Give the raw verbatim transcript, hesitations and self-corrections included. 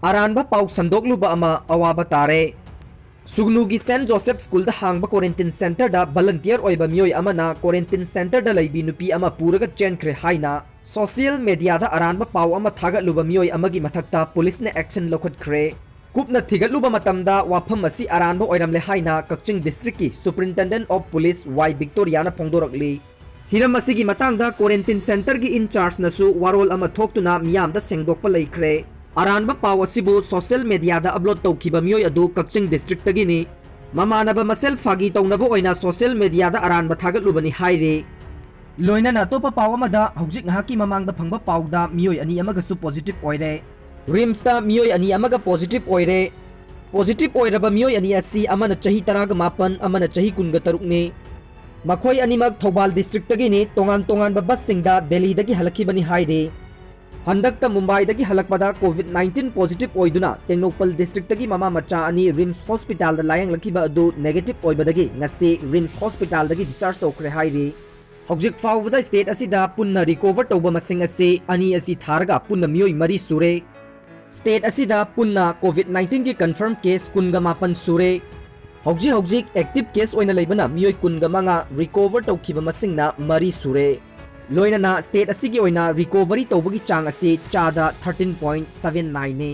ꯑꯔꯥꯟꯕ ꯄꯥꯎ ꯁꯟꯗꯣꯛꯂꯨꯕ ꯑꯃ ꯑꯋꯥꯕ ꯇꯥꯔꯦ꯫ ꯁꯨꯒꯅꯨꯒꯤ ꯁꯦꯟꯠ ꯖꯣꯁꯦꯐ ꯁ꯭ꯀꯨꯜꯗ ꯍꯥꯡꯕ ꯀ꯭ꯋꯥꯔꯦꯟꯇꯤꯟ ꯁꯦꯟꯇꯔꯗ ꯚꯂꯟꯇꯤꯌꯔ ꯑꯣꯏꯕ ꯃꯤꯑꯣꯏ ꯑꯃꯅ ꯀ꯭ꯋꯥꯔꯦꯟꯇꯤꯟ ꯁꯦꯟꯇꯔꯗ ꯂꯩꯕꯤ ꯅꯨꯄꯤ ꯑꯃ ꯄꯨꯔꯒ ꯆꯦꯟꯈ꯭ꯔꯦ ꯍꯥꯏꯅ ꯁꯣꯁꯤꯌꯦꯜ ꯃꯦꯗꯤꯌꯥꯗ ꯑꯔꯥꯟꯕ ꯄꯥꯎ ꯑꯃ ꯊꯥꯒꯠꯂꯨꯕ ꯃꯤꯑꯣꯏ ꯑꯃꯒꯤ ꯃꯊꯛꯇ ꯄꯨꯂꯤꯁꯅ ꯑꯦꯛꯁꯟ ꯂꯧꯈꯠꯈ꯭ꯔꯦ꯫ ꯀꯨꯞꯅ ꯊꯤꯒꯠꯂꯨꯕ ꯃꯇꯝꯗ ꯋꯥꯐꯝ ꯑꯁꯤ ꯑꯔꯥꯟꯕ ꯑꯣꯏꯔꯝꯂꯦ ꯍꯥꯏꯅ ꯀꯛꯆꯤꯡ ꯗꯤꯁꯇ꯭ꯔꯤꯛꯀꯤ ꯁꯨꯄꯔꯤꯟꯇꯦꯟꯗꯦꯟꯠ ꯑꯣꯐ ꯄꯨꯂꯤꯁ ꯋꯥꯏ ꯕꯤꯛꯇꯣꯔꯤꯌꯥꯅ ꯐꯣꯡꯗꯣꯔꯛꯂꯤ꯫ ꯍꯤꯔꯝ ꯑꯁꯤꯒꯤ ꯃꯇꯥꯡꯗ ꯀ꯭ꯋꯥꯔꯦꯟꯇꯤꯟ ꯁꯦꯟꯇꯔꯒꯤ ꯏꯟꯆꯥꯔꯖꯅꯁꯨ ꯋꯥꯔꯣꯜ ꯑꯃ ꯊꯣꯛꯇꯨꯅ ꯃꯤꯌꯥꯝꯗ ꯁꯦꯡꯗꯣꯛꯄ ꯂꯩꯈ꯭ꯔꯦ꯫ ꯑꯔꯥꯟꯕ ꯄꯥꯎ ꯑꯁꯤꯕꯨ ꯁꯣꯁꯤꯌꯦꯜ ꯃꯦꯗꯤꯌꯥꯗ ꯑꯞꯂꯣꯗ ꯇꯧꯈꯤꯕ ꯃꯤꯑꯣꯏ ꯑꯗꯨ ꯀꯛꯆꯤꯡ ꯗꯤꯁꯇ꯭ꯔꯤꯛꯇꯒꯤꯅꯤ꯫ ꯃꯃꯥꯟꯅꯕ ꯃꯁꯦꯜ ꯐꯥꯒꯤ ꯇꯧꯅꯕ ꯑꯣꯏꯅ ꯁꯣꯁꯤꯌꯦꯜ ꯃꯦꯗꯤꯌꯥꯗ ꯑꯔꯥꯟꯕ ꯊꯥꯒꯠꯂꯨꯕꯅꯤ ꯍꯥꯏꯔꯤ꯫ ꯂꯣꯏꯅꯅ ꯑꯇꯣꯞꯄ ꯄꯥꯎ ꯑꯃꯗ, ꯍꯧꯖꯤꯛ ꯉꯥꯏꯍꯥꯛꯀꯤ ꯃꯃꯥꯡꯗ ꯐꯪꯕ ꯄꯥꯎꯗ ꯃꯤꯑꯣꯏ ꯑꯅꯤ ꯑꯃꯒꯁꯨ ꯄꯣꯖꯤꯇꯤꯚ ꯑꯣꯏꯔꯦ꯫ ꯔꯤꯝꯁꯇ ꯃꯤꯑꯣꯏ ꯑꯅꯤ ꯑꯃꯒ ꯄꯣꯖꯤꯇꯤꯚ ꯑꯣꯏꯔꯦ꯫ ꯄꯣꯖꯤꯇꯤꯚ ꯑꯣꯏꯔꯕ ꯃꯤꯑꯣꯏ ꯑꯅꯤ ꯑꯁꯤ ꯑꯃꯅ ꯆꯍꯤ ꯇꯔꯥꯒ ꯃꯥꯄꯟ, ꯑꯃꯅ ꯆꯍꯤ ꯀꯨꯟꯒ ꯇꯔꯨꯛꯅꯤ꯫ ꯃꯈꯣꯏ ꯑꯅꯤꯃꯛ ꯊꯧꯕꯥꯜ ꯗꯤꯁꯇ꯭ꯔꯤꯛꯇꯒꯤꯅꯤ, ꯇꯣꯉꯥꯟ ꯇꯣꯉꯥꯟꯕ ꯕꯁꯁꯤꯡꯗ ꯗꯦꯜꯂꯤꯗꯒꯤ ꯍꯜꯂꯛꯈꯤꯕꯅꯤ ꯍꯥꯏꯔꯤ꯫ ꯍꯟꯗꯛꯇ ꯃꯨꯝꯕꯥꯏꯗꯒꯤ ꯍꯜꯂꯛꯄꯗ ꯀꯣꯚꯤꯗ ꯅꯥꯏꯟꯇꯤꯟ ꯄꯣꯖꯤꯇꯤꯚ ꯑꯣꯏꯗꯨꯅ ꯇꯦꯡꯅꯧꯄꯜ ꯗꯤꯁꯇ꯭ꯔꯤꯛꯇꯒꯤ ꯃꯃꯥ ꯃꯆꯥ ꯑꯅꯤ ꯔꯤꯝꯁ ꯍꯣꯁꯄꯤꯇꯥꯜꯗ ꯂꯥꯌꯦꯡꯂꯛꯈꯤꯕ ꯑꯗꯨ ꯅꯦꯒꯦꯇꯤꯚ ꯑꯣꯏꯕꯗꯒꯤ ꯉꯁꯤ ꯔꯤꯝꯁ ꯍꯣꯁꯄꯤꯇꯥꯜꯗꯒꯤ ꯗꯤꯁꯆꯥꯔꯖ ꯇꯧꯈ꯭ꯔꯦ ꯍꯥꯏꯔꯤ꯫ ꯍꯧꯖꯤꯛ ꯐꯥꯎꯕꯗ ꯁ꯭ꯇꯦꯠ ꯑꯁꯤꯗ ꯄꯨꯟꯅ ꯔꯤꯀꯣꯚꯔ ꯇꯧꯕ ꯃꯁꯤꯡ ꯑꯁꯤ ꯑꯅꯤ ꯑꯁꯤ ꯊꯥꯔꯒ ꯄꯨꯟꯅ ꯃꯤꯑꯣꯏ ꯃꯔꯤ ꯁꯨꯔꯦ꯫ ꯁ꯭ꯇꯦꯠ ꯑꯁꯤꯗ ꯄꯨꯟꯅ ꯀꯣꯚꯤꯗ ꯅꯥꯏꯟꯇꯤꯟꯒꯤ ꯀꯟꯐꯥꯔꯝ ꯀꯦꯁ ꯀꯨꯟꯒ ꯃꯥꯄꯟ ꯁꯨꯔꯦ꯫ ꯍꯧꯖꯤꯛ ꯍꯧꯖꯤꯛ ꯑꯦꯛꯇꯤꯚ ꯀꯦꯁ ꯑꯣꯏꯅ ꯂꯩꯕꯅ ꯃꯤꯑꯣꯏ ꯀꯨꯟꯒ ꯃꯉꯥ, ꯔꯤꯀꯣꯚꯔ ꯇꯧꯈꯤꯕ ꯃꯁꯤꯡꯅ ꯃꯔꯤ ꯁꯨꯔꯦ꯫ ꯂꯣꯏꯅꯅ ꯁ꯭ꯇꯦꯠ ꯑꯁꯤꯒꯤ ꯑꯣꯏꯅ ꯔꯤꯀꯣꯚꯔꯤ ꯇꯧꯕꯒꯤ ꯆꯥꯡ ꯑꯁꯤ ꯆꯥꯗ ꯊꯥꯔꯇꯤꯟ ꯄꯣꯏꯟꯠ ꯁꯚꯦꯟ ꯅꯥꯏꯟꯅꯤ꯫